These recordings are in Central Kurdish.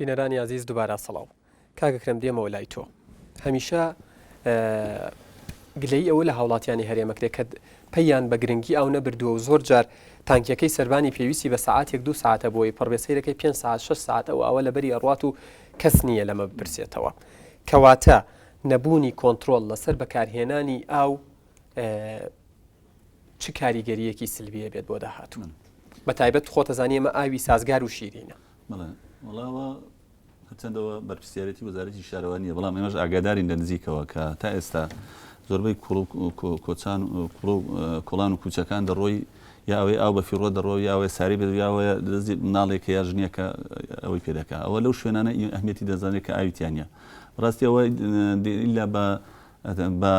بینەرانی ئازیز دوبارە سڵاو. کاک ئەکرەم دێمەوە لای تۆ. هەمیشە گلەیی ئەوە لە هاوڵاتیانی هەرێم ئەکرێ کە پەییان بە گرنگی ئاو نەبردووە و زۆر جار تانکیەکەی سەربانی پێویستی بە سەعاتێک دوو سەعاتە بۆی پڕ بێ سەیرەکەی پێنج سەعات شەش سەعات ئەو ئاوە لەبەری ئەڕوات و کەس نییە لەمە بپرسێتەوە. کەواتە نەبوونی کۆنترۆڵ لەسەر بەکارهێنانی ئاو چ کاریگەرییەکی سلبی ئەبێت بۆ داهاتوو؟ بە تایبەت خۆتەزانی ئەمە ئاوی سازگار و شیرینە. بەڵێ وەڵا ئەوە هەرچەندە ئەوە بەرپرسیارێتی وەزارەتی شارەوانییە بەڵام ئێمەش ئاگادارین لە نزیکەوە کە تا ئێستا زۆربەی کوڵ و کۆچان کوڵ و کۆڵان و کوچەکان دەڕۆی یا ئەوەی ئاو بە فیڕۆ دەڕۆ یا ئەوەی ساری بێت یا ئەوەیە دەستی مناڵێکە یا ژنێکە ئەوەی پێ دەکا ئەوە لەو شوێنانە ئەهمیەتی دەزانێت کە ئاوی تیا نییە بەڕاستی ئەوە ئیلا بە بە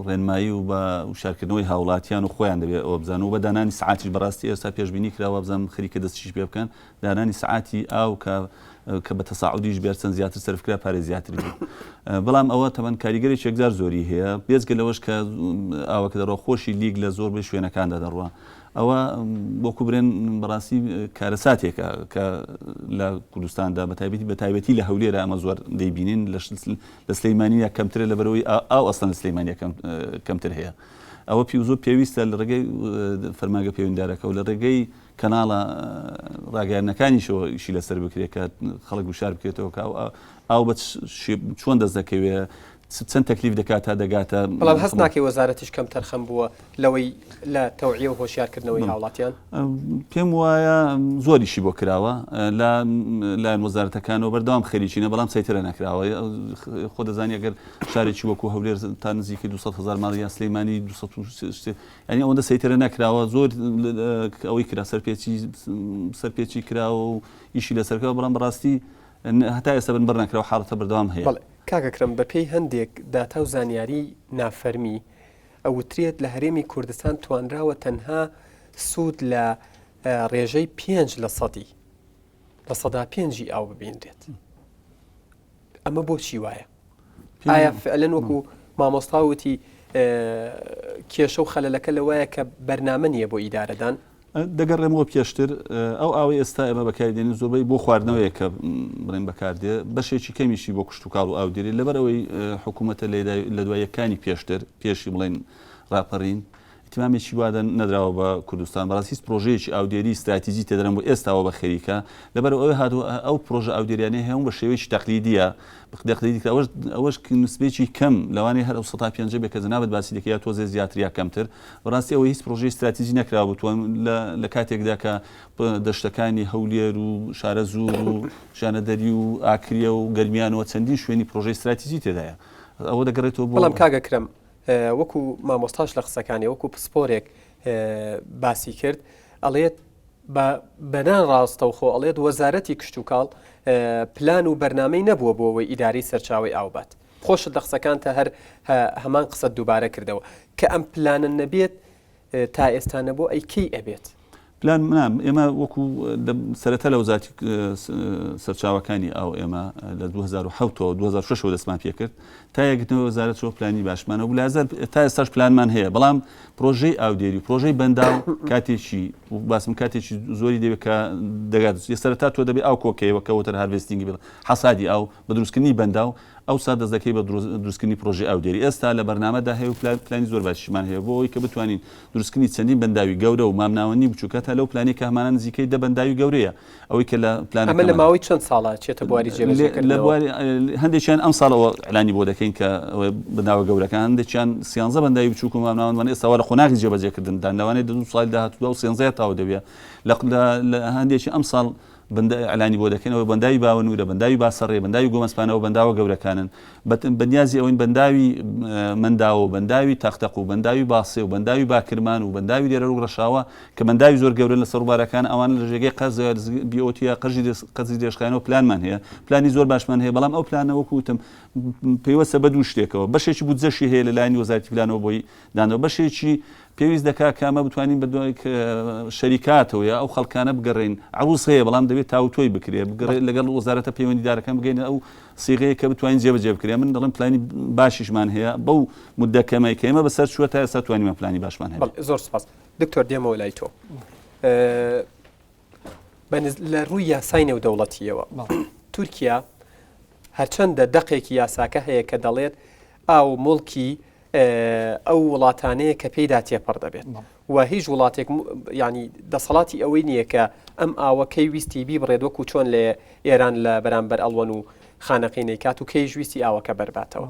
ڕێنمایی و بە وشارکردنەوەی هاوڵاتیان و خۆیان دەبێت ئەوە بزانن و بە دانانی سەعاتیش بەڕاستی ئێستا پێشبینی کرا وابزانم خەریکە دەستیش پێ بکەن دانانی سەعاتی ئاو کە کە بە تەساعودیش بێت چەند زیاتر سەرف کرا پارەی زیاتری بێت بەڵام ئەوە تەبەن کاریگەرێکی یەکجار زۆری هەیە بێجگە لەوەش کە ئاوەکە دەڕۆ خۆشی لیک لە زۆربەی شوێنەکاندا دەڕوا ئەوە وەکو برێن بەڕاستی کارەساتێکە کە لە کوردستاندا بەتایبەتی بەتایبەتی لە هەولێرە ئەمە زۆر دەیبینین لە لە سلەیمانیە کەمترە لەبەرئەوەی ئاو ئەسڵەن لە سلەیمانیە کەمتر هەیە ئەوە پێ زۆر پێویستە لە ڕێگەی فەرمانگە پەیوەندیدارەکە و لە ڕێگەی کەناڵە ڕاگەیاندنەکانیشەوە ئیشی لەسەر بکرێت کە خەڵک وشار بکرێتەوە کە ئاو بە چۆن دەست دەکەوێت چەند تەکلیف دەکات تا دەگاتە بەڵام هەست ناکەی وەزارەتیش کەم تەرخەم بووە لەوەی لە تەوعیە و هۆشیارکردنەوەی هاوڵاتیان؟ پێم وایە زۆریشی بۆ کراوە لە لایەن وەزارەتەکانەوە بەردەوام خەریکینە بەڵام سەیتەرە نەکراوە خۆ دەزانی ئەگەر شارێکی وەکو هەولێر تا نزیکەی 200 هزار ماڵ یا سلەیمانی 200 یعنی ئەوەندە سەیتەرە نەکراوە زۆر ئەوەی کرا سەرپێچی سەرپێچی کراوە و ئیشی لەسەرکەوە بەڵام بەڕاستی هەتا ئێستا بن بڕ نەکراوە حاڵەتە بەردەوام هەیە. بەڵێ کاک ئەکرەم بەپێی هەندێک داتا و زانیاری نافەرمی ئەوترێت لە هەرێمی کوردستان توانراوە تەنها سوود لە ڕێژەی پێنج لە سەدی لە سەدا پێنجی ئاو ببینرێت ئەمە بۆچی وایە؟ ئایا فعلەن وەکو مامۆستا وتی کێشە و خەلەلەکە لەوایە کە بەرنامە نییە بۆ ئیدارەدان؟ دەگەڕێمەوە پێشتر ئەو ئاوەی ئێستا ئێمە بەکاری دێنین زۆربەی بۆ خواردنەوەیە کە بڵێن بەکاردێ بەشێکی کەمیشی بۆ کشتوکاڵ و ئاودێری لەبەر ئەوەی حکوومەتە لە دوایەکانی پێشتر پێشی بڵێن ڕاپەڕین اهتمامێکی وا نەدراوە بە کوردستان بەڕاست هیچ پرۆژەیەکی ئاودێری ستراتیجی تێدەرم بۆ ئێستاوە بە خەریکە لەبەر ئەوەی هاتووە ئەو پرۆژە ئاودێریانەی هەیە بە شێوەیەکی تەقلیدیە تەقلیدی کرا ئەوەش ئەوەش نسبەیەکی کەم لەوانەیە هەر ئەو سەتا پێنجە بێ کە جەنابت باسی دەکەی یا تۆزێ زیاتر یا کەمتر بەڕاستی ئەوە هیچ پرۆژەی ستراتیجی نەکراوە بتوان لە کاتێکدا کە دەشتەکانی هەولێر و شارەزوور و ژانەدەری و ئاکریە و گەرمیانەوە چەندین شوێنی پرۆژەی ستراتیجی تێدایە ئەوە دەگەڕێتەوە بۆ بەڵام کاک ئەکرەم وەکو مامۆستاش لە قسەکانی وەکو پسپۆرێک باسی کرد ئەڵێت بە بەنا ڕاستەوخۆ ئەڵێت وەزارەتی کشتوکاڵ پلان و بەرنامەی نەبووە بۆ ئەوەی ئیدارەی سەرچاوەی ئاو بات. خۆشت لە قسەکانتا هەر هەمان قسەت دووبارە کردەوە کە ئەم پلانە نەبێت تا ئێستا نەبوو ئەی کەی ئەبێت؟ پلان نا ئێمە وەکو سەرەتا لە وەزارەتی سەرچاوەکانی ئاو ئێمە لە 2007 ەوە 2006 ەوە دەستمان پێکرد تا یەکگرتنەوەی وەزارەت چۆ پلانی باشمان هەبوو لە تا ئێستاش پلانمان هەیە بەڵام پرۆژەی ئاودێری و پرۆژەی بەنداو کاتێکی باسم کاتێکی زۆری دەوێت کە دەگات سەرەتا تۆ دەبێت ئاو کۆکەیەوە کە water harvesting بڵێ حەسادی ئاو بە دروستکردنی بەنداو ئەوسا دەست دەکەی بە دروستکردنی پرۆژەی ئاودێری ئێستا لە بەرنامەدا هەیە و پلانی زۆر باشیشمان هەیە بۆ ئەوەی کە بتوانین دروستکردنی چەندین بەنداوی گەورە و مامناوەندی بچووک هەتا لەو پلانەی کە هەمانە نزیکەی دە بەنداوی گەورەیە ئەوەی کە لە پلانەکەمان ئەمە لە ماوەی چەند ساڵە چێتە بواری جێبەجێکردنەوە؟ لە بواری هەندێکیان ئەم ساڵەوە ئیعلانی بۆ دەکەین کە بەنداوە گەورەکان هەندێکیان سیانزە بەنداوی بچووک و مامناوەندمان ئێستا وا لە قۆناغی جێبەجێکردندان لەوانەیە دە دوو ساڵی داهاتوودا و سێنزەیە تەواو دەبێ لە هەندێکی ئەم ساڵ بەندە ئیعلانی بۆ دەکەین ئەوە بەنداوی باوەنوورە، بەنداوی باسەڕێ، بەنداوی گۆمەسپانەوە بەنداوە گەورەکانن. بە نیازی ئەوەین بەنداوی مەنداوە و بەنداوی تەقتەق و بەنداوی باسێ و بەنداوی باکرمان و بەنداوی دێرەروک ڕەشاوە کە بەنداوی زۆر گەورەن لەسەر ڕووبارەکان ئەوانە لە ژێگەی قەرز BOT یا قەرزی قەرزی درێژخایەنەوە پلانمان هەیە پلانی زۆر باشمان هەیە بەڵام ئەو پلانە وەکو وتم پەیوەستە بە دوو شتێکەوە بەشێکی بودجەشی هەیە لە لایەنی وەزارەتی پلانەوە بۆی دانەوە بەشێکی پێویست دەکات کە ئەمە بتوانین بە دوای شەریکاتەوە یا ئەو خەڵکانە بگەڕێین عروس هەیە بەڵام دەبێت تاوتۆی بکرێت بگەڕێت لەگەڵ وەزارەتە پەیوەندیدارەکان بگەینە ئەو سیغەیە کە بتوانین جێبەجێ بکرێت من دەڵێم پلانی باشیشمان هەیە بەو مدە کەمەی کە ئێمە بەسەر چووە تا ئێستا توانیمان پلانی باشمان هەبێت. بەڵێ زۆر سپاس دکتۆر دێمەوە لای تۆ لە ڕووی یاسای نێودەوڵەتیەوە. تورکیا هەرچەندە دەقێکی یاساکە هەیە کە دەڵێت ئاو موڵکی ئەو وڵاتانەیە کە پێیدا تێپەڕ دەبێت و هیچ وڵاتێک ینی دەسەڵاتی ئەوەی نییە کە ئەم ئاوە کەی ویستی بیبڕێت وەکو چۆن لە ئێران لە بەرامبەر ئەڵوەن و خانەقی نەیکات و کەیش ویستی ئاوەکە بەرباتەوە.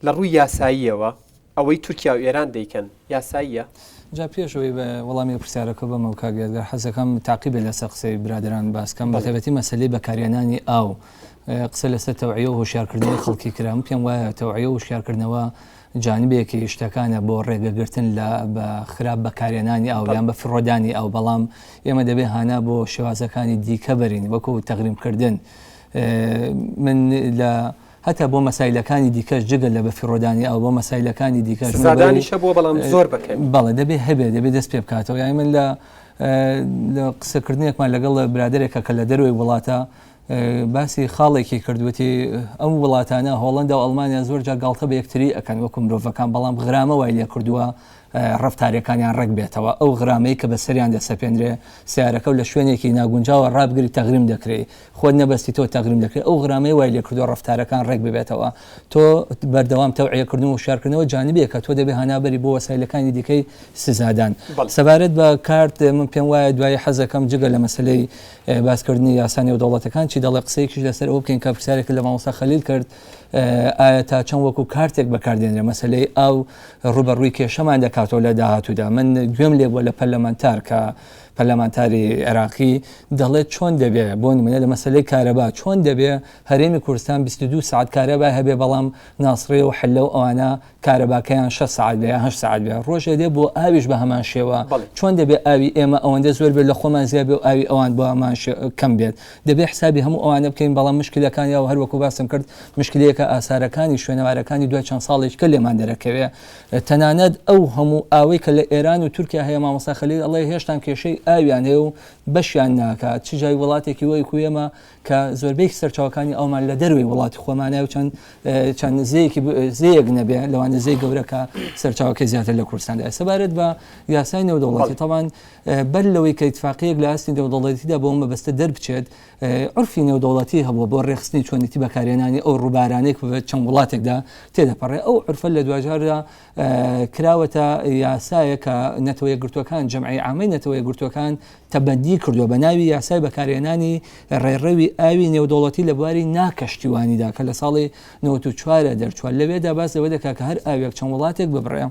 لە ڕووی یاساییەوە ئەوەی تورکیا و ئێران دەیکەن یاساییە؟ جا پێش ئەوەی وەڵامی ئەو پرسیارەکە بەمەوە کاک یادگار حەزەکەم تاقیبێ لەسەر قسەی برادەران باس کەم بەتایبەتی مەسەلەی بەکارهێنانی ئاو قسە لەسەر تەوعیە و هۆشیارکردنەوەی خەڵکی کرا من پێم وایە تەوعیە و هۆشیارکردنەوە جانبێکی شتەکانە بۆ ڕێگەگرتن لە بە خراپ بەکارهێنانی ئاو یان بە فڕۆدانی ئاو بەڵام ئێمە دەبێ هانا بۆ شێوازەکانی دیکە بەرین وەکو تەغریمکردن من لە هەتا بۆ مەسایلەکانی دیکەش جگە لە بەفیڕۆدانی ئاو بۆ مەسایلەکانی دیکەش سزادانیش هەبووە بەڵام زۆر بە کەمی. بەڵێ دەبێ هەبێ دەبێ دەست پێ بکاتەوە یانی من لە لە قسەکردنێکمان لەگەڵ برادەرێکە کە لە دەرەوەی وڵاتە باسی خاڵێکی کرد وتی ئەم وڵاتانە هۆڵندا و ئەڵمانیا زۆر جار گاڵتە بە یەکتری ئەکەن وەکو مرۆڤەکان بەڵام غرامە وای لێ کردووە ڕەفتارەکانیان ڕێک بێتەوە ئەو غرامەی کە بەسەریان دەسەپێنرێ سیارەکە و لە شوێنێکی ناگونجاوە ڕابگری تەغریم دەکرێ خۆت نەبەستی تۆ تەغریم دەکرێ ئەو غرامەی وای لێکردووە ڕەفتارەکان ڕێک ببێتەوە تۆ بەردەوام تەوعیەکردن و هۆشیارکردنەوە جانبێکە تۆ دەبێ هانابەری بۆ وەسایلەکانی دیکەی سزادان سەبارەت بە کارت من پێم وایە دوایی حەزەکەم جگە لە مەسلەی باسکردنی یاسا نێودەوڵەتەکان چی دەڵێ قسەیەکیش لەسەر ئەوە بکەین کە پرسیارێک لە مامۆستا خەلیل کرد ئایا تا چەند وەکو کارتێک بەکاردێنرێ مەسلەی ئاو ڕووبەڕووی کێشەمان دەکاتەوە لە داهاتوودا من گوێم لێ بووە لە پەرلەمانتار کە پەرلەمانتاری عێراقی دەڵێت چۆن دەبێ بۆ نمونە لە مەسەلەی کارەبا چۆن دەبێ هەرێمی کوردستان 22 ساعت کارەبا هەبێ بەڵام ناسڕێ و حلە و ئەوانە کارەباکەیان 6 ساعت بێ یان 8 ساعت بێ ڕۆژێ دێ بۆ ئاویش بە هەمان شێوە چۆن دەبێ ئاوی ئێمە ئەوەندە زۆر بێت لە خۆمان زیاد بێ و ئاوی ئەوان بۆ هەمان کەم بێت دەبێ حسابی هەموو ئەوانە بکەین بەڵام مشکلەکان یا هەر وەکو باسم کرد مشکلەیەکە ئاسارەکانی شوێنەوارەکانی دوای چەند ساڵێکە لێمان دەرەکەوێ تەنانەت ئەو هەموو ئاوەی کە لە ئێران و تورکیا هەیە مامۆستا خەلیل ئەڵێ هێشتان کێشەی ئاویان هەیە و بەشیان ناکات چ جای وڵاتێکی وەکو ئێمە کە زۆربەی سەرچاوەکانی ئەومان لە دەروی وڵاتی خۆمانە و چەند چەند زەیەکی زەیەک نەبێ لەوانە زەی گەورە کە سەرچاوەکەی زیاتر لە کوردستاندا سەبارەت بە یاسای نێودەوڵەتی تەوان بەر لەوەی کە ئیتفاقیەک لە ئاستی نێودەوڵەتیدا بۆ مەبەستە دەربچێت عورفی نێودەوڵەتی هەبووە بۆ ڕێکخستنی چۆنێتی بەکارهێنانی ئەو ڕووبارانەی کە بە چەند وڵاتێکدا تێدەپەڕێ ئەو عورفە لە دواجاردا کراوەتە یاسایە کە نەتەوە یەکگرتووەکان جەمعی عامەی نەتەوە یەکگرتووەکان تەبەندی کردووە بە ناوی یاسای بەکارهێنانی ڕێڕەوی ئاوی نێودەوڵەتی لە بواری ناکەشتیوانیدا کە لە ساڵی 94 دەرچووە لەوێدا باس لەوە دەکات کە هەر ئاوێک چەند وڵاتێک ببڕێ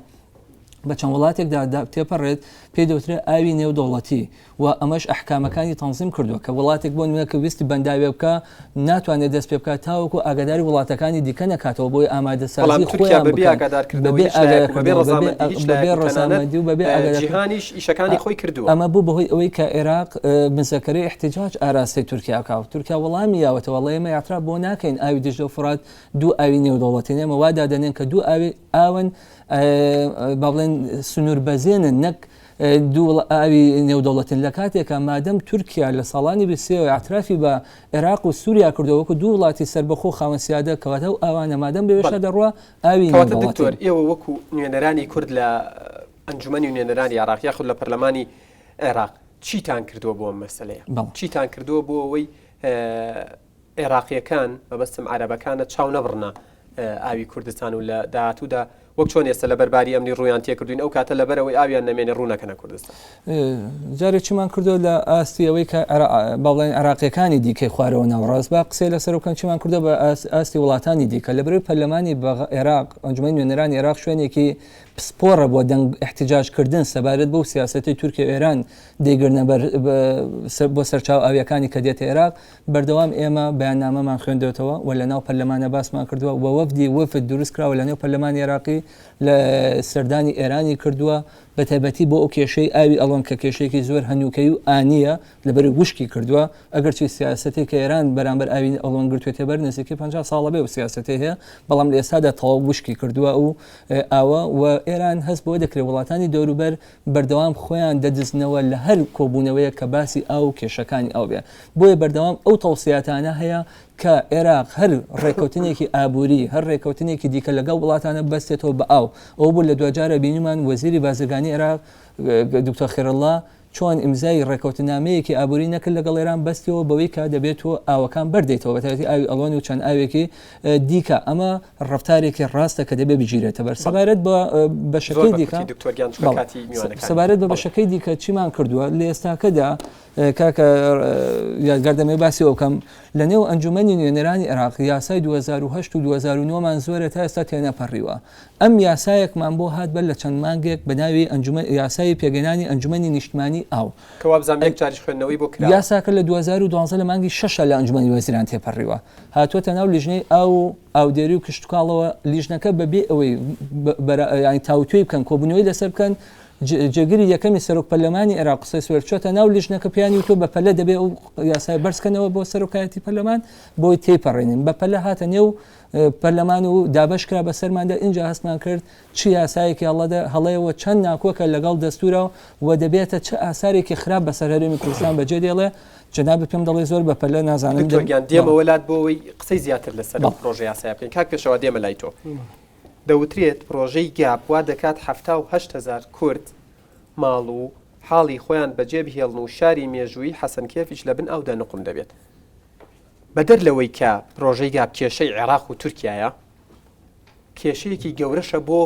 بە چەند وڵاتێکدا تێپەڕێت پێی دەوترێت ئاوی نێودەوڵەتی و ئەمەش ئەحکامەکانی تەنزیم کردووە کە وڵاتێک بۆ نمونە کە ویستی بەنداوێ بکا ناتوانێت دەست پێ بکات تاوەکو ئاگاداری وڵاتەکانی دیکە نەکاتەوە بۆی ئامادەسازی بەڵام تورکیا خۆیان بەبێ بکەن ئاگادارکردنەوەی بەبێ هیچ لایەک و بەبێ ئاگادارکردنەوە بەبێ ڕەزامەندی هیچ بەبێ لایەک و تەنانەت ڕەزامەندی و بەبێ ئاگادارکردن جیهانیش ئیشەکانی خۆی کردووە. ئەمە بوو بەهۆی ئەوەی کە عێراق مزەکەرەی ئیحتیجاج ئاراستەی تورکیا بکا و تورکیا وەڵامی یاوەتەوە ئەڵێ ئێمە ئیعتراف بۆ ناکەین ئاوی دیجلە و فورات دوو ئاوی نێودەوڵەتین ئێمە وا دادەنێن کە دوو ئاوی ئاون با بڵێن سنووربەزێنن نەک دوو ئاوی نێودەوڵەتین لە کاتێکا مادەم تورکیا لە ساڵانی 23 ئیعترافی بە عێراق و سووریا کردەوە وەکو دوو وڵاتی سەربەخۆ خاوەن سیادە کەواتە ئەو ئاوانە مادەم بەوێشا دەڕوا ئاوی کەواتە دکتۆر نێودەوڵەتین. ئێوە وەکو نوێنەرانی کورد لە ئەنجومەنی نوێنەرانی عێراق یاخود لە پەرلەمانی عێراق چیتان کردووە بۆ ئەم مەسەلەیە؟ بەڵێ. چیتان کردووە بۆ ئەوەی عێراقییەکان، مەبەستم عەرەبەکانە، چاو نەبڕنە ئاوی کوردستان و لە داهاتوودا وەک چۆن ئێستا لەبەر باری ئەمنی ڕوویان تێکردووین ئەو کاتە لەبەر ئەوەی ئاویان نەمێنێ ڕوو نەکەنە کوردستان. جارێ چیمان کردووە لە ئاستی ئەوەی کە با بڵێین عێراقییەکانی دیکەی خوارەوە ناوەڕاست با قسەی لەسەر بکەن چیمان کردووە بە ئاستی وڵاتانی دیکە لەبەرەی پەرلەمانی عێراق ئەنجومەنی نوێنەرانی عێراق شوێنێکی پسپۆڕە بۆ دەنگ ئیحتجاج کردن سەبارەت بەو سیاسەتەی تورکیا و ئێران دەیگرنە بەر بۆ سەرچاوە ئاوییەکانی کە دێتە عێراق بەردەوام ئێمە بەیاننامەمان خوێندۆتەوە و لەناو پەرلەمانە باسمان کردووە و وەفدی وفد دروست کراوە لەنێو پەرلەمانی عێراقی لە سەردانی ئێرانی کردووە بەتایبەتی بۆ ئەو کێشەی ئاوی ئەڵوەن کە کێشەیەکی زۆر هەنووکەی و ئانییە لەبەر وشکی کردووە ئەگەرچی سیاسەتێک کە ئێران بەرامبەر ئاوی ئەڵوەن گرتوێتە بەر نزیکەی 50 ساڵە بێ و سیاسەتی هەیە بەڵام لە ئێستادا تەواو وشکی کردووە و ئاوە و ئێران هەست بەوە دەکرێت وڵاتانی دەوروبەر بەردەوام خۆیان دەدزنەوە لە هەر کۆبوونەوەیەک کە باسی ئاو و کێشەکانی ئاو بێ. بۆیە بەردەوام ئەو تەوسیاتانە هەیە کە عێراق هەر ڕێککەوتنێکی ئابووری، هەر ڕێککەوتنێکی دیکە لەگەڵ وڵاتانە ببەستێتەوە بە ئاو. ئەوە بوو لە دواجارە بینیمان وەزیری بازرگانی عێراق دکتۆر خێرەڵڵا چۆن ئیمزای ڕێکەوتنامەیەکی ئابووری نەکرد لەگەڵ ئێران بەستیەوە بەوەی کە دەبێت تۆ ئاوەکان بەردەیتەوە بەتایبەتی ئاوی ئەڵوەن و چەند ئاوێکی دیکە ئەمە ڕەفتارێکی ڕاستە کە دەبێت بگیرێتە بەر سەبارەت بە بەشەکەی دیکە سەبارەت بە بەشەکەی دیکە چیمان کردووە لە ئێستاکەدا کاکە یادگار دەمەوێت باسی ئەو بکەم لە نێو ئەنجومەنی نوێنەرانی عێراق یاسای 2008 و 2009 مان زۆرە تا ئێستا تێنەپەڕیوە ئەم یاسایەکمان بۆ هات بەر لە چەند مانگێک بە ناوی ئەنجومەن یاسای پێگەنانی ئەنجومەنی نیشتمانی ئاو. کە وابزانم یەک جاریش خوێندنەوەی بۆ کراوە. یاساکە لە 2012 لە مانگی شەشا لە ئەنجومەنی وەزیران تێپەڕیوە هاتووەتە ناو لیژنەی ئاو و ئاودێری و کشتوکاڵەوە لیژنەکە بە بێ ئەوەی یانی تاوتوێی بکەن کۆبوونەوەی لەسەر بکەن جێگری یەکەمی سەرۆک پەرلەمانی عێراق قسەی سوێر چۆتە ناو لیژنەکە پێیانی وتووە بە پەلە دەبێ ئەو یاسای بەرزکەنەوە بۆ سەرۆکایەتی پەرلەمان بۆی تێیپەڕێنین بە پەلە هاتە نێو پەرلەمان و دابەش کرا بەسەرماندا ئینجا هەستمان کرد چ یاسایەکی هەڵەدە هەڵەیە و چەند ناکۆکە لەگەڵ دەستورا و دەبێتە چ ئاسارێکی خراپ بەسەر هەرێمی کوردستان بەجێ دێڵێ جەنابت پێم دەڵێ زۆر بەپەلە نازانم دکتۆر گیان دێمەوە لات بۆ ئەوەی قسەی زیاتر لەسەر ئەم پرۆژە یاسایە بکەین کاک پێشەوا دێمە لای تۆ دەوترێت پرۆژەی گاپ وا دەکات 78 هەزار کورد ماڵ و حاڵی خۆیان بەجێ بهێڵن و شاری مێژوویی حەسەنکێفیش لە بن ئاودا نوقم دەبێت. بەدەر لەوەی کە پرۆژەی گاپ کێشەی عێراق و تورکیایە، کێشەیەکی گەورەشە بۆ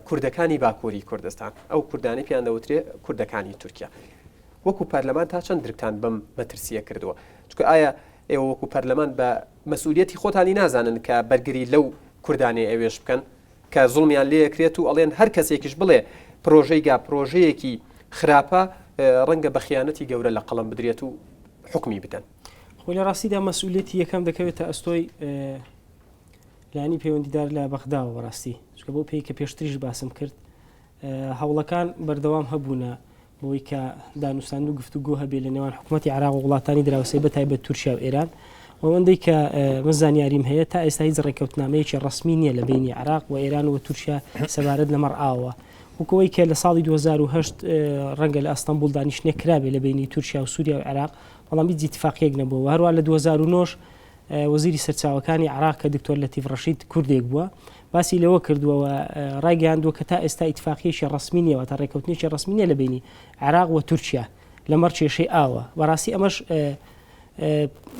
کوردەکانی باکووری کوردستان، ئەو کوردانەی پێیان دەوترێ کوردەکانی تورکیا. وەکو پەرلەمان تا چەند درکتان بەم مەترسییە کردووە؟ چونکە ئایا ئێوە وەکو پەرلەمان بە مەسئولیەتی خۆتانی نازانن کە بەرگری لەو کوردانەی ئەوێش بکەن کە زوڵمیان لێکرێت و ئەڵێن هەر کەسێکیش بڵێ پرۆژەی گاپ پرۆژەیەکی خراپە ڕەنگە بە خیانەتی گەورە لە قەڵەم بدرێت و حوکمی بدەن. خۆی لە ڕاستیدا مەسئولیەتی یەکەم دەکەوێتە ئەستۆی لایەنی پەیوەندیدار لە بەغداوە بەڕاستی چونکە بەو پێی کە پێشتریش باسم کرد هەوڵەکان بەردەوام هەبوونە بۆی کە دانوستاند و گفتوگۆ هەبێ لە نێوان حکوومەتتی عراق و وڵاتانی دراوسێ بە تایبەت تورکیا و ئێران ئەوەندەی کە من زانیاریم هەیە تا ئێستا هیچ ڕێککەوتنامەیەکی ڕسمی نییە لە بینی عراق و ئێران و تورکیا سەبارەت لەمەڕ ئاوە وەکو ئەوەی کە لە ساڵی 2008 ڕەنگە لە ئەستەنبوڵ دانیشتنێک کرابێ لە بینی تورکیا و سووریا و عێراق بەڵام هیچ ئیتفاقیەک نەبووە و هەروە لە 2009 وەزیری سەرچاوەکانی عێراق کە دکتۆر لەتیف ڕەشید کوردێک بووە باسی لەوە کردووە و ڕایگەیاندووە کە تا ئێستا ئیتفاقیەکی ڕەسمی نییە واتە ڕێککەوتنێکی ڕەسمی نییە لە بینی عێراق و تورکیا لەمەڕ کێشەی ئاوە بەڕاستی ئەمەش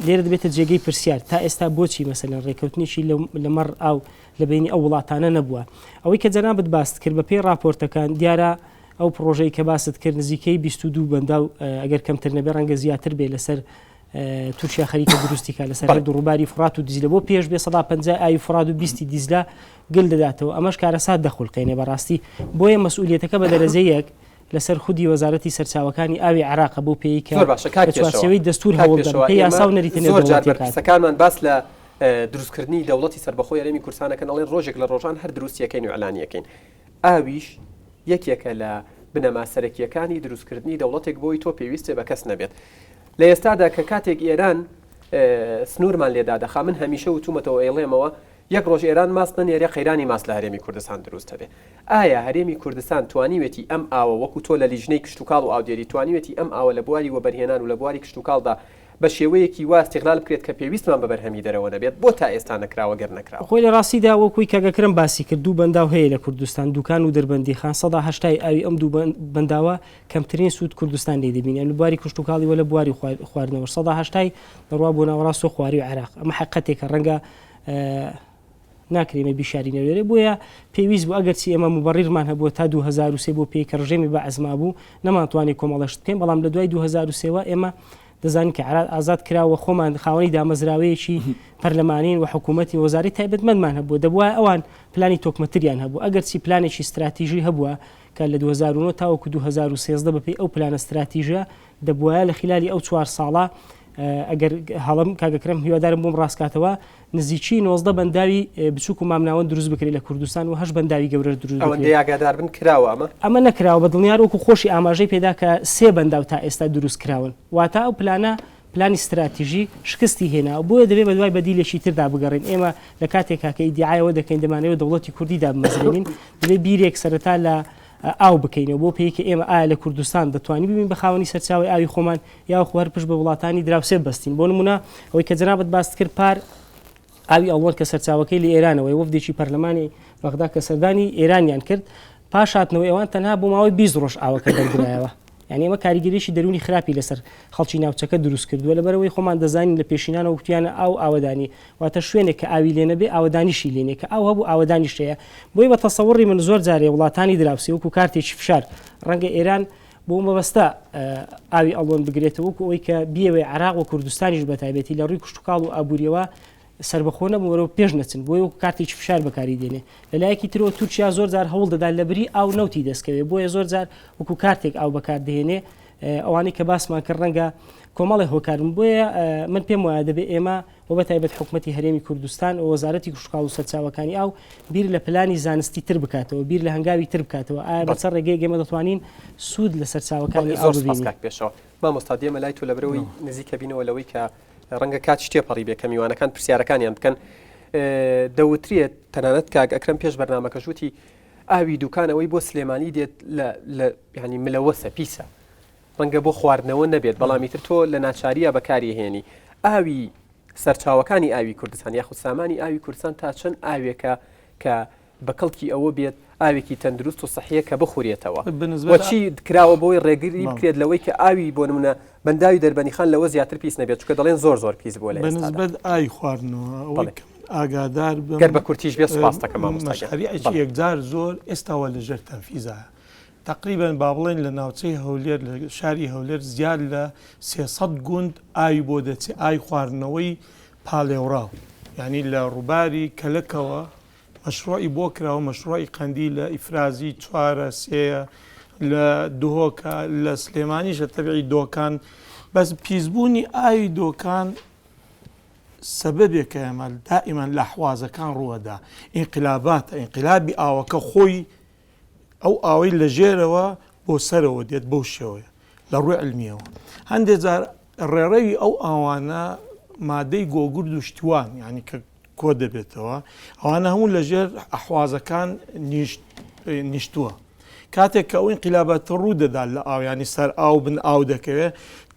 لێرە دەبێتە جێگەی پرسیار تا ئێستا بۆچی مەسەلەن ڕێککەوتنێکی لەمەڕ ئاو لە بینی ئەو وڵاتانە نەبووە ئەوەی کە جەنابت باست کرد بە پێی ڕاپۆرتەکان دیارە ئەو پڕۆژەی کە باست کرد نزیکەی 22 بەنداو ئەگەر کەمتر نەبێ ڕەنگە زیاتر بێ لەسەر تورکیا خەریکە دروستی کا لەسەر هەردوو ڕووباری فڕات و دیجلە بۆ پێش بێ سەدا 50 ئاوی فڕات و 20 دیجلە گل دەداتەوە ئەمەش کارەسات دەخولقێنێ بەڕاستی بۆیە مەسئولیەتەکە بە دەرەجە یەک لەسەر خودی وەزارەتی سەرچاوەکانی ئاوی عێراقە بەو پێیەی کە زۆر باشە کاک لە پێشەوا چوارچێوەی دەستوور کاک هەوڵ دەن پێشەوا پێی ئێمە یاسا و نەریتە زۆر جار نێودەوڵەتییەکان. بەرپرسەکانمان باس لە دروستکردنی دەوڵەتی سەربەخۆی هەرێمی کوردستان ئەکەن ئەڵێن ڕۆژێک لە ڕۆژان هەر دروستی ئەکەین و ئیعلانی ئەکەین ئاویش یەکێکە لە بنەما سەرەکییەکانی دروستکردنی دەوڵەتێک بۆی تۆ پێویستێ بە کەس نەبێت لە ئێستادا کە کاتێک ئێران سنوورمان لێ دادەخا من هەمیشە وتومەتەوە ئەیڵێمەوە یەک ڕۆژ ئێران ماست نەنێرێ قەیرانی ماست لە هەرێمی کوردستان دروست ئەبێ. ئایا هەرێمی کوردستان توانیوێتی ئەم ئاوە وەکو تۆ لە لیژنەی کشتوکاڵ و ئاودێری توانیوێتی ئەم ئاوە لە بواری وەبەرهێنان و لە بواری کشتوکاڵدا بە شێوەیەکی وا ئیستیغلال بکرێت کە پێویستمان بە بەرهەمی دەرەوە نەبێت؟ بۆ تا ئێستا نەکراوە گەر نەکراوە؟ خۆی لە ڕاستیدا وەکوی کاک ئەکرەم باسی کرد دوو بەنداو هەیە لە کوردستان دوکان و دەربەندیخان سەدا هەشتای ئاوی ئەم دوو بەنداوە کەمترین سوود کوردستان لێی دەبینێ لە بواری کشتوکاڵی وە لە بواری خواردنەوەش سەدا هەشتای دەڕوا بۆ ناوەڕاست و خواروی عێراق ئەمە حەقیقەتێکە ڕەنگە ناکرێ ئێمە بیشارینەوە لێرە بۆیە پێویست بوو ئەگەرچی ئێمە موبەڕیرمان هەبووە تا 2003 بۆ پێی کە ڕژێمی بەعس مابوو نەمانتوانی کۆمەڵە شت بکەین بەڵام لە دوای 2003 وە ئێمە دەزانین کە عێراق ئازاد کراوە خۆمان خاوەنی دامەزراوەیەکی پەرلەمانین و حکوومەتی وەزارەی تایبەتمەندمان هەبووە دەبوایە ئەوان پلانی تۆکمەتریان هەبوو ئەگەرچی پلانێکی ستراتیژی هەبووە کە لە 2009 تاوەکو 2013 بەپێی ئەو پلانە ستراتیژە دەبوایە لە خلالی ئەو چوار ساڵە ئەگەر هەڵەم کاک ئەکرەم هیوادارم بۆم ڕاستکاتەوە نزیکی 19 بەنداوی بچوک و مامناوەند دروست بکرێت لە کوردستان و هەشت بەنداوی گەورەش دروست بکرێت. ئەوەندەی ئاگادار بن کراوە ئەمە؟ ئەمە نەکراوە بە دڵنیار وەکو خۆشی ئاماژەی پێدا کە سێ بەنداو تا ئێستا دروست کراون واتە ئەو پلانە پلانی ستراتیژی شکستی هێناوە بۆیە دەبێت بەدوای بەدیلێکی تردا بگەڕێین ئێمە لە کاتێکا کە ئیدیعای ئەوە دەکەین دەمانەوێت دەوڵەتی کوردی دابمەزرێنین دەبێت بیرێک سەرەتا لە ئاو بکەینەوە بۆ پێی کە ئێمە ئایا لە کوردستان دەتوانین ببین بە خاوەنی سەرچاوەی ئاوی خۆمان یاخو هەر پشت بە وڵاتانی دراوسێ بەستین بۆ نمونە ئەوەی کە جەنابت باست کرد پار ئاوی ئەڵوەن کە سەرچاوەکەی لە ئێرانەوەی وەفدێکی پەرلەمانی بەغدا کە سەردانی ئێرانیان کرد پاش هاتنەوەی ئەوان تەنها بۆ ماوەی 20 ڕۆژ ئاوەکە بەردرایەوە. یانی ئەمە کاریگەریی دەروونی خراپی لەسەر خەڵکی ناوچەکە دروست کردووە، لەبەرئەوەی خۆمان دەزانین لە پێشینانەوە وتویانە ئاو ئاوەدانی، واتە شوێنێک کە ئاوی لێ نەبێ ئاوەدانیشی لێ نیە، کە ئاو هەبوو ئاوەدانیش هەیە، بۆیە بە تەسەوڕی من زۆر جارێ وڵاتانی دراوسێ وەکو کارتێکی فشار ڕەنگە ئێران بۆ مەبەستە ئاوی ئەڵوەند بگرێتەوە وەکو ئەوەی کە بیەوێ عێراق و کوردستانیش بە تایبەتی لە ڕووی کشتوکاڵ و ئابووریەوە سەربەخۆ نەبن وەرەو پێش نەچن بۆیە وەکو کارتێکی فشار بەکاری دێنێ لە لایەکی ترەوە تورکیا زۆر جار هەوڵ دەدات لە بری ئاو نەوتی دەستکەوێ بۆیە زۆر جار وەکو کارتێک ئاو بەکار دێنێ ئەوانەی کە باسمان کرد ڕەنگە کۆمەڵی هۆکارن بۆیە من پێم وایە دەبێ ئێمە و بە تایبەت حکومەتی هەرێمی کوردستان و وەزارەتی کشتوکاڵ و سەرچاوەکانی ئاو بیر لە پلانی زانستی تر بکاتەوە بیر لە هەنگاوی تر بکاتەوە ئایا بە چە ڕێگەیەک ئێمە دەتوانین سوود لە سەرچاوەکانی ئاو زۆر سپاس ببینین؟ کاک پێشەوا. مامۆستا دێمە لای تۆ لەبەرئەوەی نزیکە بینەوە لەوەی کە ڕەنگە کاتیش تێپەڕی بێ کە میوانەکان پرسیارەکانیان بکەن دەوترێت تەنانەت کاک ئەکرەم پێش بەرنامەکەش وتی ئاوی دوکان ئەوەی بۆ سلێمانی دێت لە لە یعنی ملەوەسە پیسە ڕەنگە بۆ خواردنەوە نەبێت بەڵام ئیتر تۆ لە ناچاریە بەکاری هێنی ئاوی سەرچاوەکانی ئاوی کوردستان یاخود سامانی ئاوی کوردستان تا چەند ئاوێکە کە بە کەڵکی ئەوە بێت ئاوێکی تەندروست و سەحیە کە بخورێتەوە وە چی کراوە بۆی ڕێگری بکرێت لەوەی کە ئاوی بۆ نمونە بەنداوی دەربەنیخان لەوە زیاتر پیس نەبێت چونکە دەڵێن زۆر زۆر پیس بووە لە ئێستادا. بەنسبەت ئاوی خواردنەوە ئەوەی کە من ئاگادار بم گەر بە کورتیش بێت سوپاست دەکەم مامۆستا گیان. مەشاریعێکی یەکجار زۆر ئێستاوە لە ژێر تەنفیزایە تەقریبەن با بڵێین لە ناوچەی هەولێر لە شاری هەولێر زیاد لە 300 گوند ئاوی بۆ دەچێت ئاوی خواردنەوەی پالێوراو یانی لە ڕووباری کەلەکەوە مەشروعی بۆ کراوە مەشروعی قەندیلە ئیفرازی چوارە سێیە لە دهۆکە لە سلێمانیشە تەبعی دۆکان بەس پیسبوونی ئاوی دۆکان سەبەبێکە ئێمە دائیمان لە حوازەکان ڕووەدا ئینقلاباتە ئینقلابی ئاوەکە خۆی ئەو ئاوەی لە ژێرەوە بۆ سەرەوە دێت بەو شێوەیە لە ڕووی علمیەوە هەندێک جار ڕێڕەوی ئەو ئاوانە مادەی گۆگرد و شتوان یعنی کە کۆ دەبێتەوە ئەوانە هەموو لەژێر ئەحوازەکان نیشتووە کاتێک کە ئەو ئینقلاباتە ڕوو دەدات لە ئاو ینی سەر ئاو بن ئاو دەکەوێت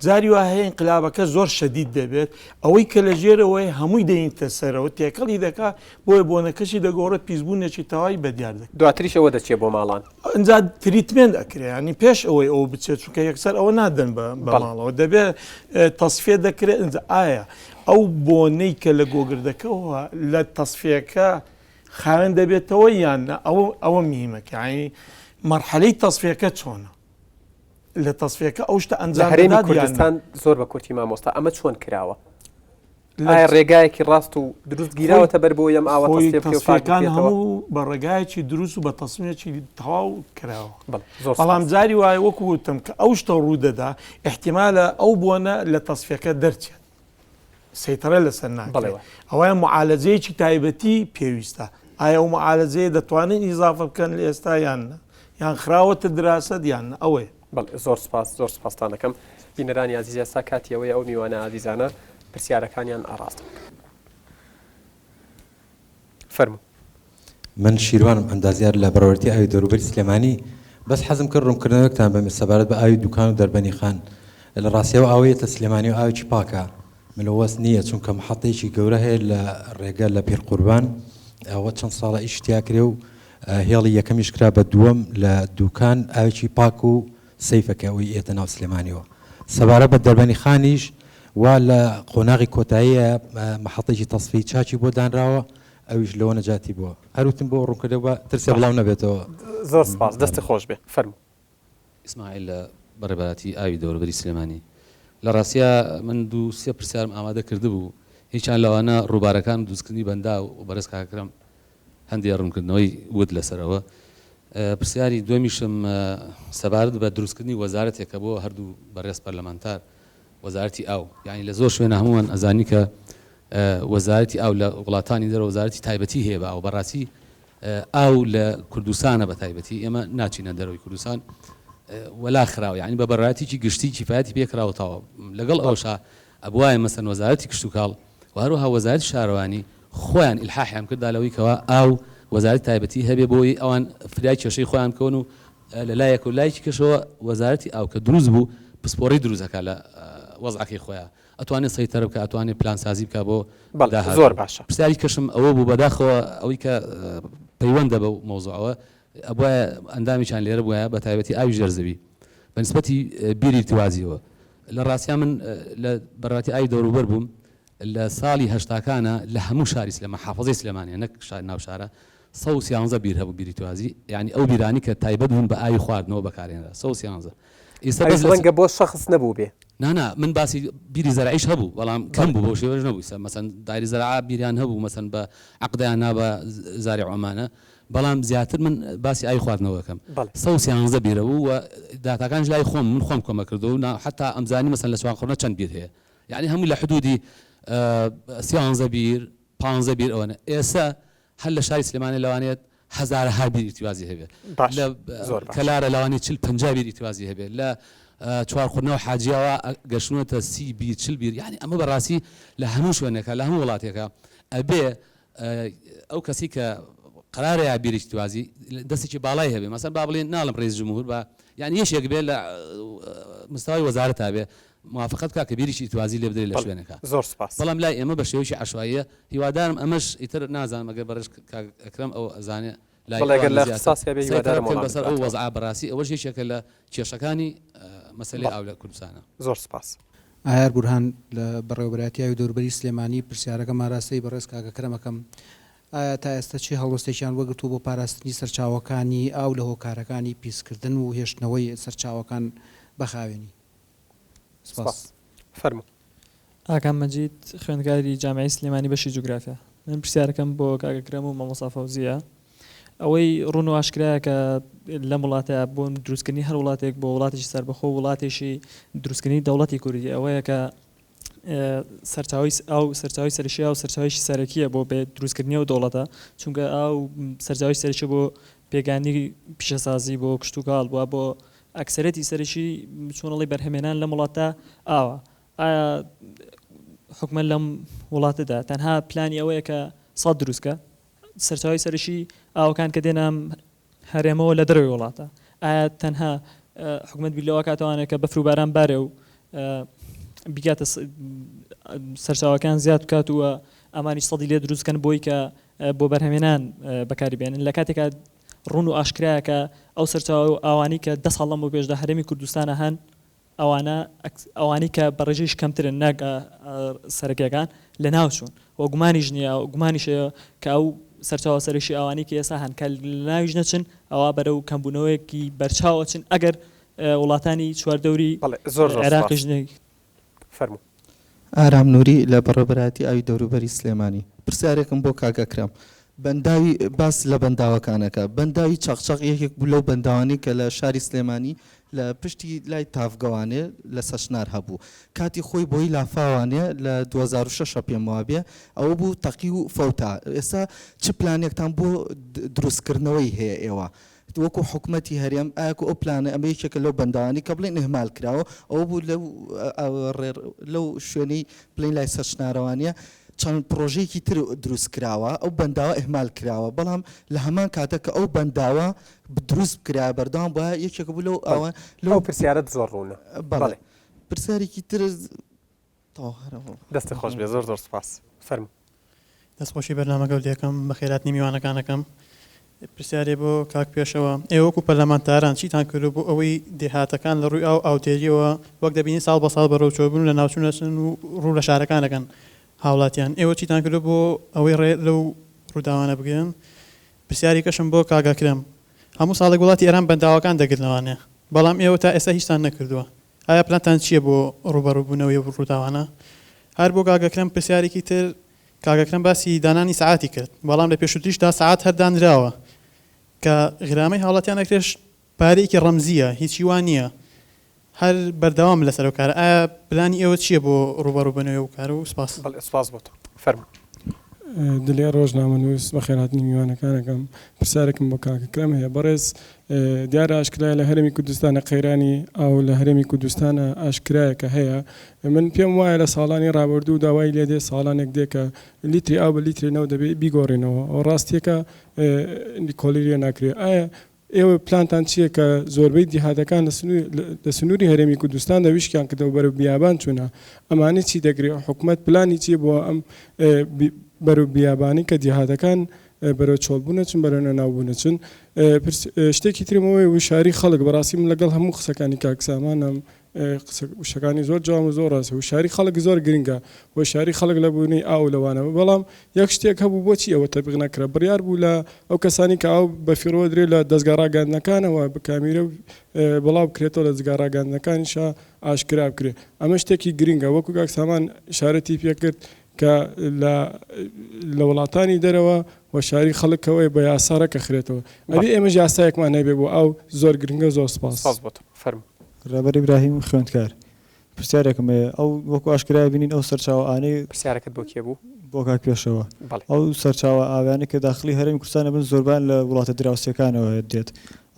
جاری وا هەیە ئینقلابەکە زۆر شەدید دەبێت ئەوەی کە لە ژێرەوەی هەمووی دەینتە سەرەوە تێکەڵی دەکا بۆیە بۆنەکەشی دەگۆڕێت پیسبوونێکی تەواوی بەدیار دەکرێت. دواتریش ئەوە دەچێت بۆ ماڵان. ئینجا treatment ئەکرێ ینی پێش ئەوەی ئەوە بچێت چونکە یەکسەر ئەوە نادەن بە ماڵەوە دەبێت تەسفیە دەکرێت ئینجا ئایا ئەو بۆنەی کە لە گۆگردەکەوە لە تەسفیەکە خاوێن دەبێتەوە یان نا ئەوە ئەوە مهمە کە یانی مەرحەلەی تەسفیەکە چۆنە لە تەسفیەکە ئەو شتە لە ئەنجام هەرێمی دەدات یان نا؟ کوردستان زۆر بە کورتی مامۆستا ئەمە چۆن کراوە؟ ئایا ڕێگایەکی ڕاست و دروست گیراوەتە بەر بۆ ئەم ئاوە خۆی تەسفیە بکرێ و پاک تەسفیەکان بکرێتەوە؟ هەموو بە ڕێگایەکی دروست و بە تەسمیمێکی تەواو کراوە بەڵێ زۆر بەڵام سوپاس. جاری وایە وەکو وتم کە ئەو شتە ڕوو دەدا ئیحتیمالە ئەو بۆنە لە تەسفیەکە دەرچێت سەیتەرە لەسەر بەڵێ ناکرێت وایە. ئەوەیە معالەجەیەکی تایبەتی پێویستە ئایا ئەو معالەجەیە دەتوانن ئیزافە بکەن لە ئێستا یان نا یان خراوەتە دراسەت یان نا ئەوەیە. بەڵێ زۆر سوپاس زۆر سوپاستان ئەکەم بینەرانی ئازیز ئێستا کاتی ئەوەیە ئەو میوانە ئازیزانە پرسیارەکانیان ئاڕاستە بکەن فەرموو. من شیروانم ئەندازیار لە بەڕێوەبەرێتی ئاوی دەوروبەری سلێمانی بەس حەزم کرد ڕوونکردنەوەیەکتان بەمێ سەبارەت بە ئاوی دوکان و دەربەنیخان لە ڕاستیەوە ئاوە یەتە سلێمانی و ئاوێکی پاکە ملوەس نییە چونکە محەتەیەکی گەورە هەیە لە ڕێگە لە پیرقوربان ئەوە چەند ساڵە ئیش تیا کرێ و هێڵی یەکەمیش کرا بە دووەم لە دوکان ئاوێکی پاک و سەیفە کە ئەوەی ئێتە ناو سلێمانیەوە. سەبارەت بە دەربەنیخانیش وا لە قۆناغی کۆتاییە مەحەتەیەکی تەسفیەی چاکی بۆ دانراوە ئەویش لەوە نەجاتی بووە. هەر وتم بۆ ڕوونکردەوە با ترسێ باشە بڵاو نەبێتەوە. زۆر سپاس دەستت خۆش بێ فەرموو. ئیسماعیل لە بەڕێبەرایەتی ئاوی دەوروبەری سلێمانی. لە ڕاستیا من دوو سێ پرسیارم ئامادە کردبوو هیچیان لەوانە ڕووبارەکان و دروستکردنی بەنداو و بەڕێز کاک ئەکرەم هەندێ ڕوونکردنەوەی وت لەسەر ئەوە. پرسیاری دووەمیشم سەبارەت بە دروستکردنی وەزارەتێکە بۆ هەردوو بەڕێز پەرلەمانتار، وەزارەتی ئاو. یانی لە زۆر شوێنە هەموومان ئەزانین کە وەزارەتی ئاو لە وڵاتانی دەرەوە وەزارەتی تایبەتی هەیە بە ئاو. بەڕاستی ئاو لە کوردستانە بە تایبەتی ئێمە ناچینە دەرەوەی کوردستان وەلا خراوە یانی بە بەڕاتێکی گشتی کیفایەتی پێکراوە تەواو. لەگەڵ ئەوەشا ئەبوایە مەسەن وەزارەتی کشتوکاڵ و هەروەها وەزارەتی شارەوانی خۆیان ئیلحاحیان بکردا لەوەی کەوا ئاو وەزارەتی تایبەتی هەبێ بۆ ئەوەی ئەوان فریای کێشەی خۆیان بکەون و لە لایەک و لایەکی کەشەوە وەزارەتی ئاو کە دروست بوو پسپۆڕی دروست ئەکا لە وەزعەکەی خۆیا ئەتوانێ سەیتەرە بکا ئەتوانێ پلانسازی بکا بۆ بەڵێ زۆر داهاتوو. باشە. پرسیاری کەشم ئەوە بوو بەداخەوە ئەوەی کە پەیوەندە بەو مەوزوعەوە ئەبوایە ئەندامێکیان لێرە بوایە بە تایبەتی ئاوی ژێر زەوی. بە نسبەتی بیری ارتوازیەوە لە ڕاستیا من لە بەڕاتی ئاوی دەوروبەر بووم لە ساڵی هەشتاکانە لە هەموو شاری سلێمان حافظەی سلێمانیە نەک شار ناو شارە 113 بیر هەبوو بیری توازی یعنی ئەو بیرانی کە تایبەت بوون بە ئاوی خواردنەوە بەکارهێنرا 113 ئیستا بەس ڕەنگە بۆ شەخس نەبووبێ. نا نا من باسی بیری زەرعیش هەبوو بەڵام کەم بوو بەو شێوەش نەبوو ئیستا مەسەن داری زەرعا بیریان هەبوو مەسەن بە عەقدیان نا بە زارع ئەمانە بەڵام زیاتر من باسی ئاوی خواردنەوە ئەکەم 113 بیرە بوو و داتاکانیش لای خۆم من خۆم کۆمە کردەوە و حەتا ئەمزانی مەسەن لە چوارقوڕنە چەند بیر هەیە یعنی هەموو لە حدودی سیانزە بیر پانزە بیر ئەوەنە ئێستا هەر لە شاری سلێمانی لەوانەیە هەزارەها بیر ئیرتیوازی هەبێت باش لە زۆر باش. کەلارە لەوانەیە چل پەنجا بیر ئیرتیوازی هەبێت لە چوارقورنە و حاجیاوا گەشتوونەتە سی بیر چل بیر یانی ئەمە بەڕاستی لە هەموو شوێنێکا لە هەموو وڵاتێکا ئەبێ ئەو کەسی کە قەرارە یا بیر ئیرتیوازی دەستێکی باڵای هەبێ مەسەن با بڵێن ناڵم ڕئیس جمهور با یانی یەکێک بێ لە مستەوای وەزارەتا بێ موافقەت بکا کە بیرێکی ئیرتوازی لێ بدرێ لە بەڵێ شوێنێکا زۆر سوپاس. بەڵام لای ئێمە بە شێوەیەکی عەشواییە هیوادارم ئەمەش ئیتر نازانم ئەگەر بەڕێز کاک ئەکرەم ئەوە ئەزانێ لای بەڵێ ئەگەر ئەوان لە زیاتر اختصاصیا بێ سەیتەرە هیوادارم بکەن وەڵامت بەسەر ئەو بداتەوە. وەزعە بەڕاستی ئەوەش یەکێکە لە کێشەکانی مەسەلەی بەڵێ ئاو لە کوردستانا. زۆر سوپاس. ئایار بورهان لە بەڕێوەبەرایەتی ئاوی دەوروبەری سلێمانی پرسیارەکەم ئاراستەی بەڕێز کاک ئەکرەم ئەکەم ئایا تا ئێستا چ هەڵوێستێکیان وەرگرتووە بۆ پاراستنی سەرچاوەکانی ئاو لە هۆکارەکانی پیسکردن و هێشتنەوەی سەرچاوەکان بە خاوێنی؟ سپاس. سپاس. فەرموو. ئاکام مەجید، خوێندکاری جامیعەی سلێمانی بەشی جوگرافیا. من پرسیارەکەم بۆ کاک ئەکرەم و مامۆستا فەوزییە. ئەوەی ڕوون و ئاشکرایە کە لەم وڵاتە بۆ دروستکردنی هەر وڵاتێک بۆ وڵاتێکی سەربەخۆ و وڵاتێکی دروستکردنی دەوڵەتی کوردی ئەوەیە کە سەرچاوەی ئاو سەرچاوەی سەرەکی ئاو سەرچاوەیەکی سەرەکییە بۆ بێ دروستکردنی ئەو دەوڵەتە چونکە ئاو سەرچاوەی سەرەکیە بۆ پێگانی پیشەسازی بۆ کشتوکاڵ بووە بۆ ئەکسەرەتی سەرەکی چۆنەڵی بەرهەمێنان لەم وڵاتە ئاوە ئایا حکومەت لەم وڵاتەدا تەنها پلانی ئەوەیە کە سەد دروستکە سەرچاوی سەرەکی ئاوەکان کە دێنە ئەم هەرێمەوە لە دەرەوەی وڵاتە ئایا تەنها حکومەت بیر لەوە کاتەوانێت کە بەفر و باران بارێ و بگاتە سەرچاوەکان زیاد بکات و ئەمانی سەدی لێ دروستکەن بۆی کە بۆ بەرهەمێنان بەکاری بێنن لە کاتێکا ڕوون و ئاشکرایە کە ئەو سەرچاوە و ئاوانەی کە دە ساڵ لەمەو پێش لە هەرێمی کوردستانە هەن ئەوانە ئەوانەی کە بە ڕێژەیش کەمترن نەک سەرەکیەکان لەناوچوون و گومانیش نییە گومانیش هەیە کە ئەو سەرچاوە سەرەکی ئەوانەی کە ئێستا هەن کە لەناویش نەچن ئەوا بەرەو کەمبوونەوەیەکی بەرچاو ئەچن ئەگەر وڵاتانی چواردەوری بەڵێ زۆر زۆر سپاس. عێراقیش نەی فەرموو. ئارام نوری لە بەڕێوەبەرایەتی ئاوی دەوروبەری سلێمانی پرسیارێکم بۆ کاک ئەکرەم بەنداوی باس لە بەنداوەکان ئەکا بەنداوی چەقچەق یەکێک بوو لەو بەنداوانەی کە لە شاری سلێمانی لە پشتی لای تاڤگەوانێ لە سەشنار هەبوو کاتی خۆی بۆی لافاوانێ لە 2006 پێم وابێ ئەوە بوو تەقی و فەوتا ئێستا چ پلانێکتان بۆ دروستکردنەوەی هەیە ئێوە وەکو حکومەتی هەرێم ئایا کو ئەو پلانە ئەمە یەکێکە لەو بەنداوانەی کە بڵێین ئیهمال کراوە ئەوە بوو لەو لەو شوێنەی بڵێین لای سەرچنارەوانیە چەند پڕۆژەیەکی تر دروست کراوە ئەو بەنداوە ئیهمال کراوە بەڵام لە هەمان کاتە کە ئەو بەنداوە دروست بکرایە بەردەوام بوایە یەکێکە بوو لەو بەڵێ ئاوە لەو ئەو پرسیارەت زۆر ڕوونە بەڵێ بەڵێ. پرسیارێکی تر دەستت خۆش بێ زۆر زۆر سوپاس فەرموو. دەست خۆشی بەرنامەکەو لێکەم بەخێراتنی میوانەکان ئەکەم پرسیارێ بۆ کاک پێشەوا ئێوە وەکو پەرلەمانتاران چیتان کردوە بۆ ئەوەی دێهاتەکان لە ڕووی ئاو ئاودێریەوە وەک دەبینین ساڵ بە ساڵ بەرەو چۆبوون و لەناوچوون ئەچن و ڕوو لە شارەکان ئەکەن هاوڵاتیان ئێوە چیتان کردوە بۆ ئەوەی ڕێ لەو ڕووداوانە بگرن پرسیارێکەشم بۆ کاک ئەکرەم هەموو ساڵێک وڵاتی ئێران بەنداوەکان دەگرنەوانێ بەڵام ئێوە تا ئێستا هیچتان نەکردوە ئایا پلانتان چییە بۆ ڕووبەڕووبوونەوەی ئەو ڕووداوانە؟ هەر بۆ کاک ئەکرەم پرسیارێکی تر، کاک ئەکرەم باسی دانانی سەعاتی کرد، بەڵام لە پێشووتریشدا سەعات هەر دانراوە کە غرامەی هاوڵاتیان ئەکرێش پارەیەکی ڕەمزییە هیچی وا نییە هەر بەردەوامن لەسەر ئەو کارە، ئایا پلانی ئێوە چییە بۆ ڕووبەڕووبوونەوەی ئەو کارە و سوپاس. بەڵێ سوپاس بۆ تۆ. فەرموو. دلێر ڕۆژنامەنووس، بەخێرهاتنی میوانەکان ئەکەم، پرسیارێکم بۆ کاک ئەکرەم هەیە، بەڕێز دیارە ئاشکرایە لە هەرێمی کوردستانە قەیرانی ئاو لە هەرێمی کوردستانە ئاشکرایە کە هەیە، من پێم وایە لە ساڵانی ڕابردوو داوای لێ دێ ساڵانێک دێ کە لیتری ئاو بە لیتری نەوت دەبێ بیگۆڕینەوە، ئەوە ڕاستییەکە کۆڵی لێ ناکرێ، ئایا ئێوە پلانتان چییە کە زۆربەی دیهاتەکان لە سنووری هەرێمی کوردستاندا ویشکیان کردەوە بەرەو بیابان چوونە، ئەمانە چی دەکرێ؟ حکومەت پلانی چییە بۆ ئەم بەرەو بیابانی کە دیهاتەکان بەرەو چۆڵبوون ئەچن بەرەو لەناوبوون ئەچن. شتێکی ترم ئەوەیە وشاری خەڵک بەڕاستی من لەگەڵ هەموو قسەکانی کاک سامانم وشەکانی زۆر جوان و زۆر ڕاستە وشاری خەڵک زۆر گرنگە وشاری خەڵک لە بوونی ئاو لەوانە بەڵام یەک شتێک هەبوو بۆچی ئەوە تەبیق نەکرا بڕیار بوو لە ئەو کەسانی کە ئاو بە فیڕۆ درێ لە دەزگا ڕاگەاندنەکانەوە بکامیرە بڵاو بکرێتەوە لە دەزگا ڕاگەاندنەکانیشا ئاشکرا بکرێ ئەمە شتێکی گرنگە وەکو کاک سامان ئیشارەتی پێکرد کە لە لە وڵاتانی دەرەوە و شاری خەڵک کەوەیە بە یاسا ڕێکەخرێتەوە ئەبێ ئێمەش یاسایەکمان هەبێ بۆ ئاو زۆر گرنگە زۆر سپاس. سپاس بۆ تۆ فەرموو. ڕێبەر ئیبراهیم خوێندکار پرسیارێکم هەیە ئەو وەکو ئاشکرایە بینین ئەو سەرچاوە ئانەی پرسیارەکەت بۆ کێ بوو؟ بۆ کاک پێشەوا بەڵێ. ئەو سەرچاوە ئاویانەی کە داخلی هەرێمی کوردستان ئەبن زۆربەیان لە وڵاتە دراوسێکانەوە دێت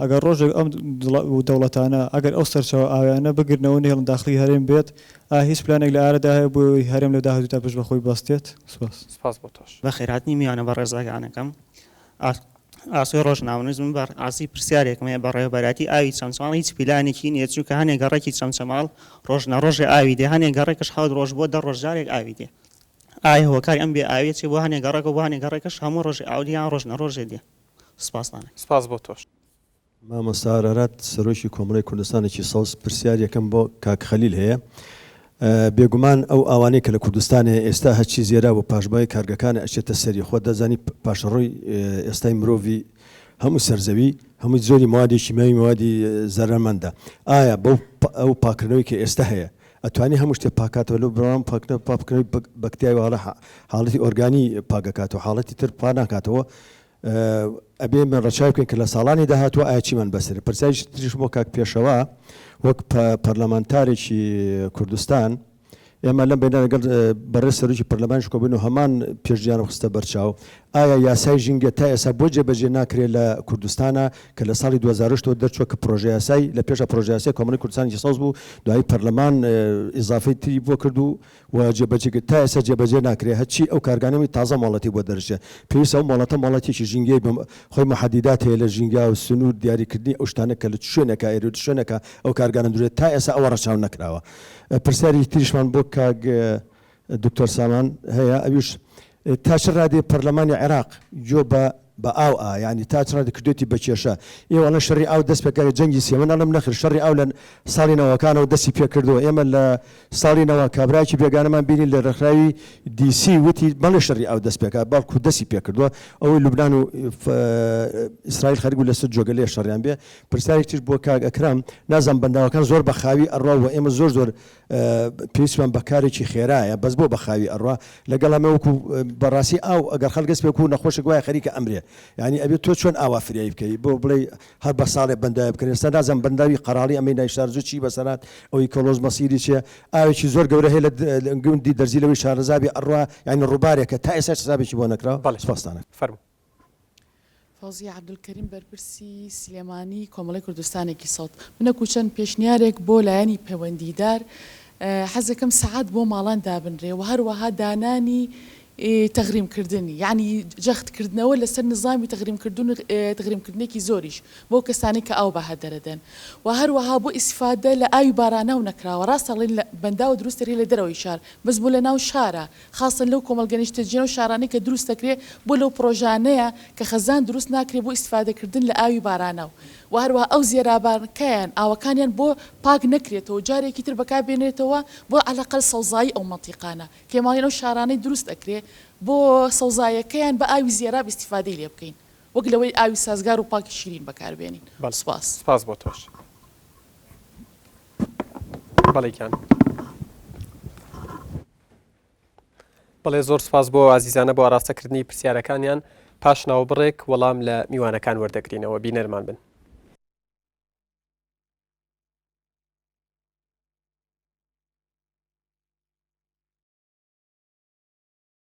ئەگەر ڕۆژێک ئەم دەوڵەتانە ئەگەر ئەو سەرچاوە ئاویانە بگرنەوە نەهێڵن داخلی هەرێم بێت ئایا هیچ پلانێک لە ئارەدا هەیە بۆ ئەوەی هەرێم لە داهاتوودا پشت بە خۆی ببەستێت؟ سوپاس. سپاس بۆ تۆش. بەخێرهاتنی میوانە بەڕێزەکانەکەم ئاسۆی ڕۆژنامەنووس من بەڕاستی پرسیارێکم هەیە بەڕێوەبەرایەتی ئاوی چەمچەماڵ هیچ پیلانێکی نییە چونکە هەنێ گەڕەکی چەمچەماڵ ڕۆژنە ڕۆژێ ئاوی دێ هەنێ گەڕەکش حەوت ڕۆژ بۆ دە ڕۆژ جارێک ئاوی دێ ئایا هۆکاری ئەم بێ ئاویە چیە بۆ هەنێ گەڕەکە و بۆ هەنێ گەڕەکەش هەموو ڕۆژێ ئاو دێ یان ڕۆژنە ڕۆژێ دێ سپاستان ئەکەم. سپاس بۆ تۆش. مامۆستا ئارارات سەرۆکی کۆمەڵەی کوردستانێکی سەوز پرسیار یەکەم بۆ کاک خەلیل هەیە بێگومان ئەو ئاوانەی کە لە کوردستان هەیە ئێستا هەرچی زێرا و پاشماوەی کارگەکانە ئەچێتە سەری خۆت دەزانی پاشەڕۆی ئێستای مرۆڤی هەموو سەرزەوی هەمووی زۆری موادی کیمیاوی موادی زەرەرمەندە ئایا بەو ئەو پاکردنەوەی کە ئێستا هەیە ئەتوانی هەموو شتێ پاکاتەوە لەو بڕام پاکنە پاکردنەوەی بەکتریای وە حاڵەتی ئۆرگانی پاکەکاتەوە حاڵەتی تر پا ناکاتەوە ئەبێ ئێمە ڕەچاو بکەین کە لە ساڵانی داهاتووە ئایا چیمان بەسەر پرسیاری تریش بۆ کاک پێشەوا وەک پەرلەمانتارێکی کوردستان ئێمە لەم بینە لەگەڵ بەڕێز سەرۆکی پەرلەمانیش کۆبووین و هەمان پێشنیارم خستە بەرچاو ئایا یاسای ژینگە تا ئێستا بۆ جێبەجێ ناکرێت لە کوردستانە کە لە ساڵی 2008 ەوە دەرچووە کە پرۆژەیاسای لە پێشە پرۆژەیاسای کۆمەڵی کوردستانێکی سەوز بوو دوایی پەرلەمان ئیزافەی تری بۆ کرد و و جێبەجێ کرد تا ئێستا جێبەجێ ناکرێ هەرچی ئەو کارگانەی تازە مۆڵەتی بۆ دەرچێ پێویستە ئەو مۆڵەتە مۆڵەتێکی ژینگەی بە خۆی محەدیدات هەیە لە ژینگا و سنوور دیاریکردنی ئەو شتانە کە لە چ شوێنێکا ئێرە و چ شوێنێکا ئەو کارگانە دروێت تا ئێستا ئەوە ڕەچاو نەکراوە پرسیاری تریشمان بۆ کاک دکتۆر سامان هەیە ئەویش تا چ ڕادەیەک پەرلەمانی عێراق گوێ بە بە ئاو ئا یانی تا چ ڕادەیەک کردوێتی بە کێشە ئێوە ئەڵێن شەڕی ئاو دەست پێکرد جەنگی سێ من ئەڵێم نەخێر شەڕی ئاو لە ساڵی نەوەکانەوە دەستی پێکردووە ئێمە لە ساڵی نەوە کابرایەکی بێگانەمان بینی لە ڕێکخراوی دی سی وتی مەڵێ شەڕی ئاو دەست پێکا بەڵکو دەستی پێکردووە ئەوەی لوبنان و ئیسرائیل خەریک بوو لەسەر جۆگەلەیە شەڕیان بێ پرسیارێک تریش بۆ کاک ئەکرەم نازانم بەنداوەکان زۆر بە خاوی ئەڕوا و ئێمە زۆر زۆر پێویستمان بە کارێکی خێرایە بەس بۆ بە خاوی ئەڕوا لەگەڵ ئەمە وەکو بەڕاستی ئاو ئەگەر خەڵک دەست پێ و نەخۆشێک وایە خەریکە ئەمرێ یعنی ئەبێ تۆ چۆن ئاوا فریایی بکەی بۆ بڵێ هەر بە ساڵێ بەنداوی بکەن ئێستا نازانم بەنداوی قەراڵی ئەمەی نایشارزوو چی بەسەرات ئەوی کۆلۆز مەسیری چیە ئاوێکی زۆر گەورە هەیە لە گوندی دەرزی لەوەی شارەزابی ئەڕوا یعنی ڕووبارێکە تا ئێستا حسابێکی بۆ نەکراوە بەڵێ سپاستانە. فەرموو. فەوزیە عەبدولکەریم بەرپرسی سلێمانی کۆمەڵەی کوردستانێکی سەوز من وەکو چەند پێشنیارێک بۆ لایەنی پەیوەندیدار حەزەکەم سەعات بۆ ماڵان دابنرێ و هەروەها دانانی تەغریم کردن یانی جەخت کردنەوە لەسەر نزامی تەغریم کردن و تەغریم کردنێکی زۆریش بۆ کەسانی کە ئاو بە هەدەرەدەن و هەروەها بۆ ئیسفادە لە ئاوی باراناو نەکراوە ڕاستە ئەڵێن لە بەنداوە دروست دەکرێ لە دەرەوەی شار بەس بۆ لە ناو شارە خاسەن لەو کۆمەڵگە نیشتەجێ و شارانەی کە دروست دەکرێ بۆ لەو پڕۆژانەیە کە خەزان دروست ناکرێ بۆ ئیستفادە کردن لە ئاوی باراناو و هەروەها ئەو زێرابانکەیان ئاوەکانیان بۆ پاک نەکرێتەوە جارێکی تر بەکار بێنرێتەوە بۆ عەلەقەل سەوزایی ئەو مەنتیقانە کێماڵین ئەو شارانەی دروست ئەکرێ بۆ سەوزایەکەیان بە ئاوی زێراب ئیستیفادەی لێ بکەین وەک لەوەی ئاوی سازگار و پاکی شیرین بەکار بێنین بەڵێ سوپاس. سپاس بۆ تۆش. بەڵێ گیان. بەڵێ زۆر سپاس بۆ ئازیزانە بۆ ئاراستەکردنی پرسیارەکانیان پاش ناوبڕێک وەڵام لە میوانەکان وەردەگرینەوە بینەرمان بن.